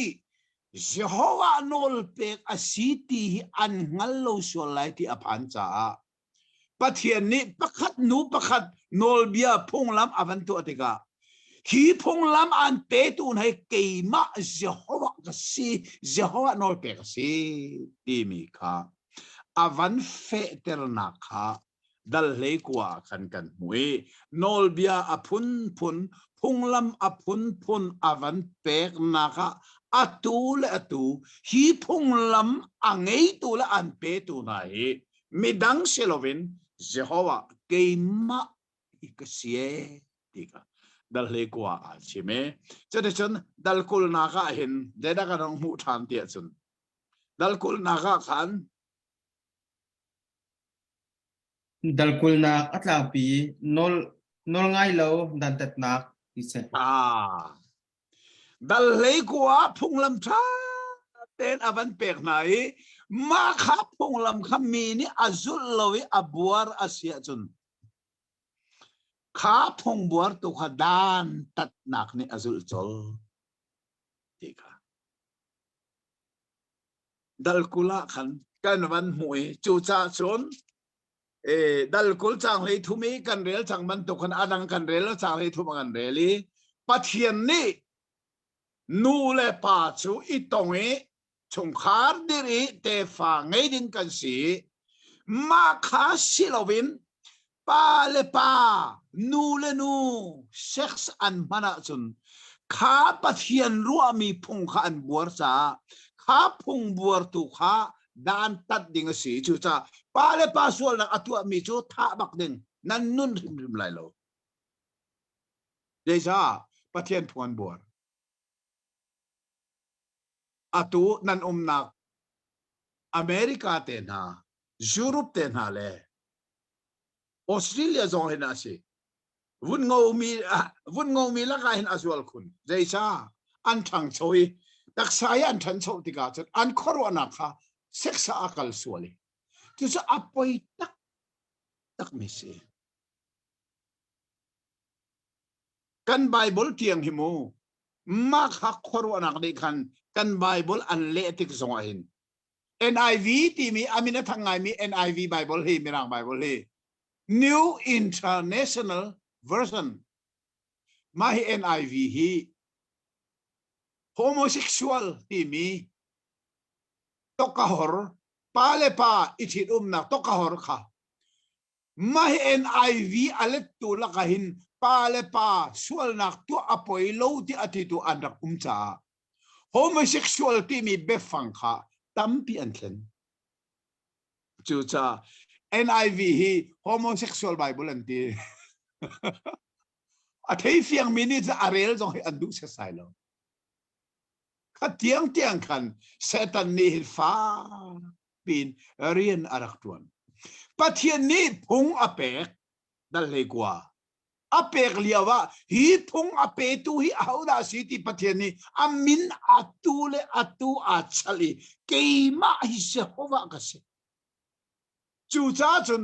Jehovah nawlpek a si ti hi an hngal lo sual lai ti a phan caah Pathian nih pakhat nu pakhat nawlbia phunglam a van tuah tikah. Hi phunglam an petu hna hi keimah Jehovah ka si, Jehovah nawlpek a si timi kha a van fehternak kha dal hlei kua ah khan kan hmuh i nawlbia a phunphun phunglam a phunphun a van peknak ah atu le atu hi phunglam a ngeitu le an petu hna hi midang si loin Jehovah keimah hi ka si ee ti kha dal hlei kua ah chim e. Cuticun dal kulnak ah hin zeidah kan hung hmuh ṭhan ti ahcun dal kulnak ah khan Dal kulnak a tlangpi nawl nawl ngai lo dantatnak ti si. Ah. Dal hlei kua phunglam ṭha tein a van pek hna i mah kha phunglam kha mi nih a zulh lo i a buar a si ahcun kha phungbuar tu kha dan tatnak nih a zulh colh ti kha dal kul ah khan kan van hmuh i cucaah cun e, dal kul cang hlei thum i kan rel cang bantuk khan a dang kan rel cang hlei thum kan rel i Pathian nih nu le pa cu i tong i chungkhar dir i tefa ngei ding kan si. Mah kha si loin pa le pa, nu le nu sex an hman ahcun kha Pathian ruahmi phung kha an buar caah kha phung buartu kha dan tat ding a si. Cucaah pa le pa sualnak a tuahmi cu thah bak ding nan nun hrimhrim lai lo. Zeicah Pathian phung an buar? Atu nan umnak America te hna, Europe te hna le Australia zong hin a si. Vun ngomi vun ngomi lakah hin a zual khun. Zeicah an ṭhangcho i taksa i an ṭhancho tikah cun an khuaruahnak kha sex ah a kal sual i cucu a poi taktak mi si. Kan Bible tiang hi mu mah kha khuaruahnak nih khan kan Bible an leh tik zong ah hin NIV timi a min a thang ngaimi NIV Bible hi Mirang Bible hi New International Version mah hi NIV hi homosexual timi tokahor pa le pa i ṭhitumnak tokahor kha Mah hi NIV a lettu lakah hin pa le pa sualnak tuah a poi lo ti a titu an rak um caah homosexual timi biafang kha tampi an thlen. Cucaah NIV hi homosexual Bible an ti. a thei fiangmi nih a rel zong hi an duh setsai lo. Kha tiang tiang khan Satan nih hin fak piin rian a rak ṭuan. Pathian nih phung a pek dal hlei kua. A pek lio ah hi phung a petu hi ahodah a si ti Pathian nih a min atu le atu aa chalh i keimah hi Jehovah ka si. Cucaah cun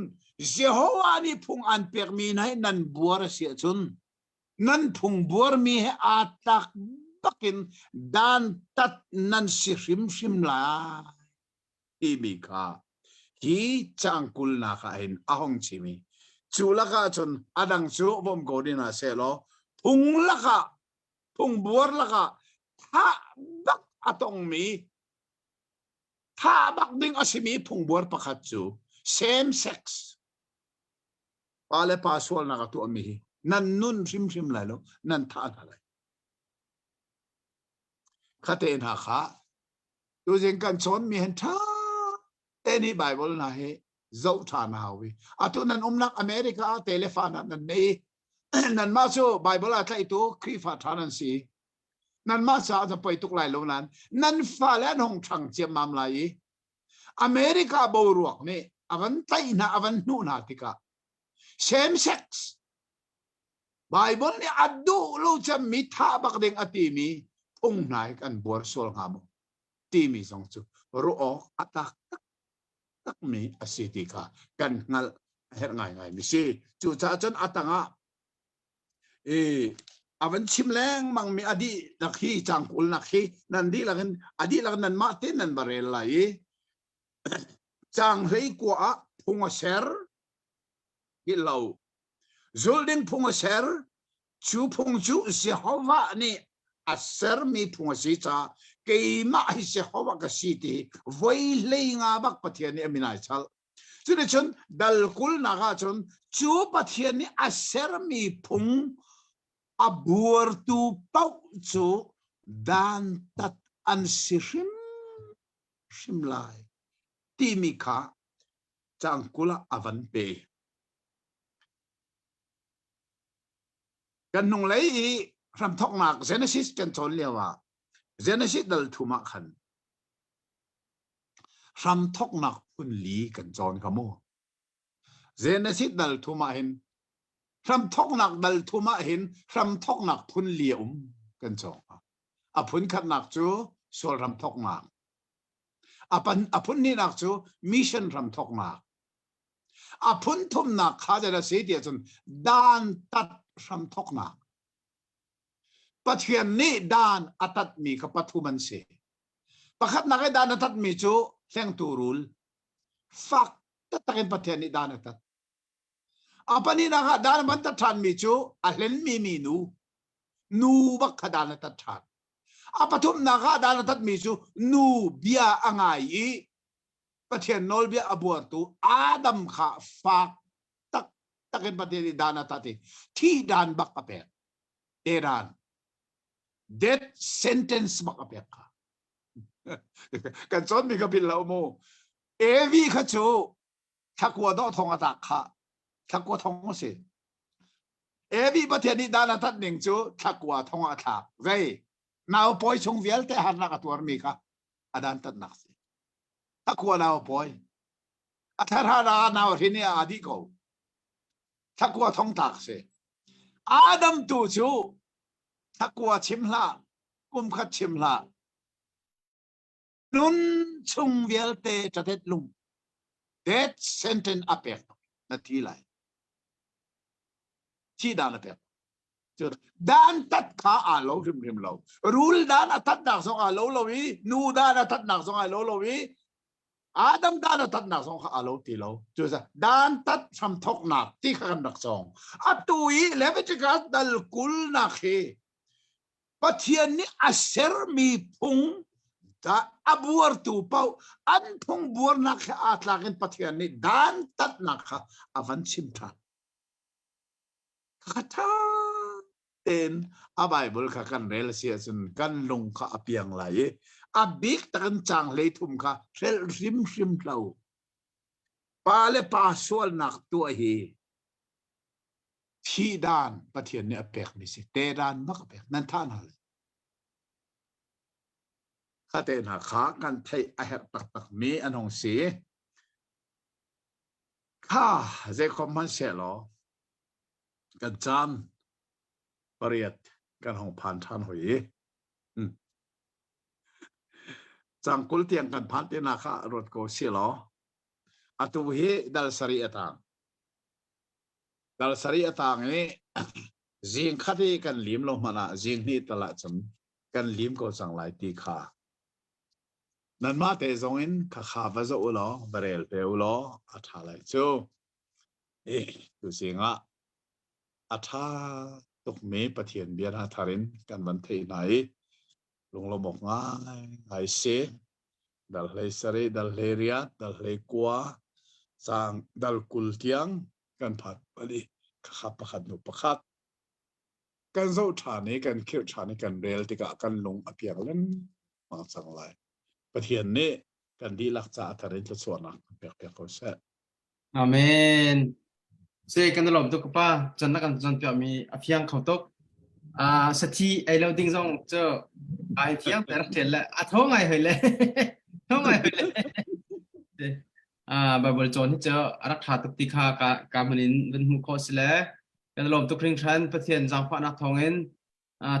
Jehovah nih phung an pekmi hna hi nan buar a si ahcun nan phung buarmi he aa tlak bakin dantat nan si hrimhrim lai timi kha hi caang kulnak ah hin a hung chim i cu lakah cun a dang cu bawm ko ding hna sehlaw phung lakah phung buar lakah thah bak a tongmi thah bak ding a simi phungbuar pakhat cu same sex pa le pa sualnak a tuahmi hi nan nun hrimhrim lai lo nan thah hna lai khate hna kha tuzing kan chawnmi hen ṭha te nih Bible hna hi zoh ṭhan a hau i atu nan umnak America ah te le fa hna nan nei nanmah cu Bible a tlaihtu Khrihfa ṭha nan si nanmah caah cu poi tuk lai lo nain nan fale an hung ṭhang ciammam lai i America boruak nih a van tlaih hna a van hnuh hna tikah same sex Bible nih a duh lo cemmi thah bak ding a timi phung hna hi kan buar sual hnga maw timi zong cu ruah awk a tlak taktakmi a si ti kha kan hngalh a herh ngaingai mi si. Cucaah cun a tangah i a van chim lengmang mi a dihlak hi cangkulnak hi nan dihlak in a dihlak nan mah te nan va rel lai i cang hlei kua ah phung a ser hi lo zul ding phung a ser. Cu phung cu Jehovah nih a sermi phung a si caah keimah hi Jehovah ka si ti voi hlei nga bak Pathian nih a min ai chalh. Cuticun dal kulnak ahcun cu Pathian nih a sermi phung a buartu paoh cu dantat an si hrimhrim lai timi kha caang 20 ah a van pe. Kan hnunglei i hramthawknak Genesis kan cawn lio ah Genesis dal thum ah khan hramthawknak phun li kan cawn kha mu. Genesis dal thum ah hin hramthawknak dal thum ah hin hramthawknak phun li a um kan cawng. A phun khatnak cu sual hramthawknak. A pan a phun hnihnak cu mission hramthawknak. A phun thumnak kha zei a si tiah cun dantat hramthawknak. Pathian nih dan a tatmi kha pathum an si. Pakhatnak i dan a tatmi cu hlengtu rul. Fak taktak in Pathian nih dan a tat. A pahnihnak ah dan a van tat ṭhanmi cu a hlenmi minu. Nu bak kha dan a tat ṭhan. A pathumnak ah dan a tatmi cu nu bia a ngai i Pathian nawlbia a buartu Adam kha fak taktak in Pathian nih dan a tat i thi dan bak a pek. Te dan. Death sentence bak a pek kha. Kan cawnmi kha philh lo mu. Evi kha cu thlakua dawh thong a tlak kha. Thlakua thong a si. Evi Pathian nih dan a tat ning cu thlakua thong a thlak. Zei? Nau pawi chung vialte harnak a tuarmi kha a dan tatnak si. Thlakua nau pawi. A thlarha ah nau hrin i aa dih ko. Thlakua thong tlak si. Adam tu cu thlakua chim hlah, kum khat chim hlah. Nun chung vialte ṭatet lung death sentence a pek na thi lai. Thi dan a pek. Dan tat kha aa lo hrimhrim lo. Rul dan a tatnak zong aa lo lo i nu dan a tatnak zong aa lo lo i Adam dan a tatnak zong kha aa lo ti lo. Cucaah dan tat hramthoknak ti kha kan rak cawng. Atu i Leviticus dal kulnak hi Pathian nih a sermi phung a buartu paoh an phung buarnak he aa tlak in Pathian nih dan tatnak kha a van chim ṭhan. Kha ṭha tein a Bible kha kan rel a si ahcun kan lung kha a piang lai i a bik takin caang 13 kha hrelh hrimhrim hlah u. Pa le pa sualnak tuah hi thih dan Pathian nih a pekmi si. Te dan bak a pek. Nan thah hna lai. Kha te hna kha kan theih a herh taktakmi an hung si. Kha zeikhom hmanhsehlaw kan caan pariat kan hung phan ṭhan hoi i cang 20 tiang kan phan te nak ah ruat ko si law atu hi dal sarih a tang. Dal sarih a tang i zing khat i kan lim lo hmanh ah zing hnih tal ah cun kan lim ko cang lai ti kha nanmah te zong in khakha va zoh u law va rel te u law a ṭha lai cu. Tuzing ah a ṭha tukmi Pathian bia hna thar in kan van theih hna i lunglawm awk ngaingai si. Dal hlei sarih, dal hlei riat, dal hlei kua, caang dal 20 tiang kan phan bal i khakha pakhat hnu pakhat kan zoh ṭhan i kan khirh ṭhan i kan rel tikah kan lung a piang lengmang cang lai. Pathian nih kan dihlak caah thar in thluachuahnak kan pek piak ko seh. Amen. Se kan i lawm tuk ka pa. Chan na kan cawn piakmi a fiang kho tuk. Ah sathi ei lo ding zong cu ai fiang te rak ṭial le a tho ngai hoi le. Tho ngai hoi le. Ah Bible cawn hi cu a rak ṭha tuk ti kha ka ka hmun in van hmuh khawh si le kan i lawm tuk hringhran Pathian zaangfahnak thawngin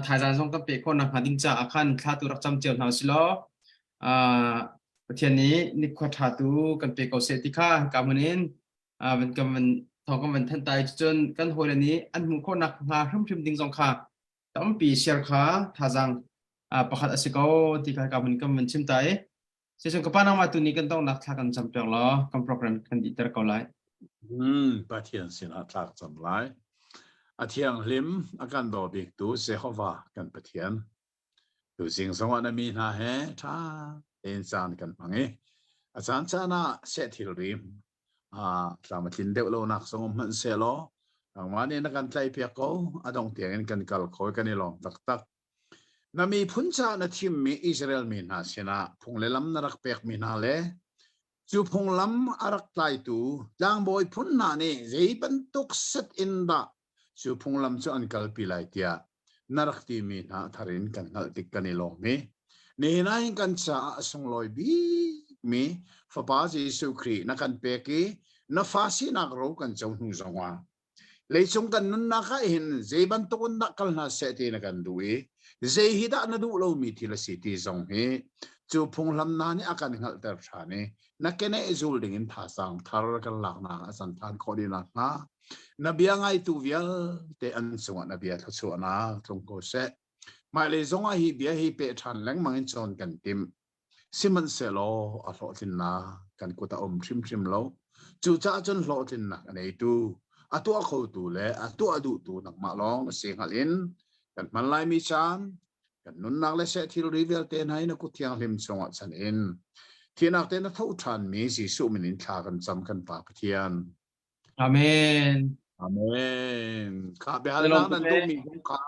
thaizang zong kan pek khawh nakhnga ding caah khan thla tu rak cam cio hna usih law Pathian nih nikhua ṭha tu kan pe ko seh ti kha ka hmun in van kan van thawng kan van thanh tai cun kan hawile nih an hmuh khawh nak hnga hrimhrim ding zong kha tampi share kha thazaang pakhat a si ko ti kha ka hmun kan van chim ta i Sicun ka pa nangmah tu nih kan donghnak thla kan cam piak law kan program kan dihter ko lai. Pathian sinah thla ka cam lai. A thianghlim a kan daw biktu Jehovah kan Pathian. Tuzing zongah na mi hna he ṭha tein caan kan hmang i a caan caan ah seh thilri tlam a tlin deuh lonak zong um hmanh sehlaw nangmah nih na kan tlaihpiak ko a dong tiangin kan kal kho i kan i lawm taktak. Na miphun caah na thimmi Israel mi hna sinah phung le lam na rak pekmi hna le Cu phunglam a rak tlaitu tlangbawi phun hna nih zei bantuk set in dah cu phunglam cu an kalpi lai tiah na rak timi hna thar in kan hngalh tik kan i lawm i nihin ah hin kan caah a sunglawi bikmi Fapa Jesuh Khrih na kan pek i na fa sinak ro kan co hnu zongah Leicung kan nunnak ah hin zei bantuk in dah kal hna seh ti na kan duh i zei hi dah na duh lomi thil a si ti zong hi cu phunghlam hna nih a kan hngalhter ṭhan i na keneh zul ding in thazaang thar kan laknak a can ṭhan khawh dih nakhnga na bia ngaitu vialte an cungah na bia thluachuahnak tlung ko seh. Hmailei zongah hi bia hi peh ṭhan lengmang in cawn kan timh. Sihmanhsehlaw a hlawhtlinnak kan kut a um hrimhrim lo. Cucaah cun hlawhtlinnak a neitu, a tuah khotu le a tuah duhtu nangmah lawng na si hngalh in kan hman laimi caan, kan nunnak le seh thilri vialte hna hi na kut thianghlim chungah chan in thihnak te na tho ṭhanmi Jesuh min in thla kan cam kan Pa Pathian. Amen. Amen. Kha biahalnak nan duhmi kong kha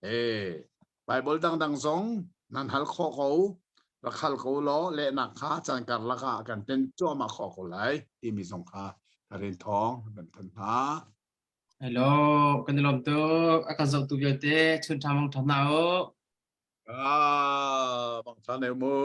Eh, Bible dangdang zong nan hal khawh ko, rak hal ko law lehnak kha caan karlak ah kan ten cuahmah khawh ko lai timi zong kha ka rin thawng kan than hna. Hello, kan i lawm tuk. A kan zohtu vialte chun ṭha mang ṭha hna u. Ah, bang ṭha ne mu.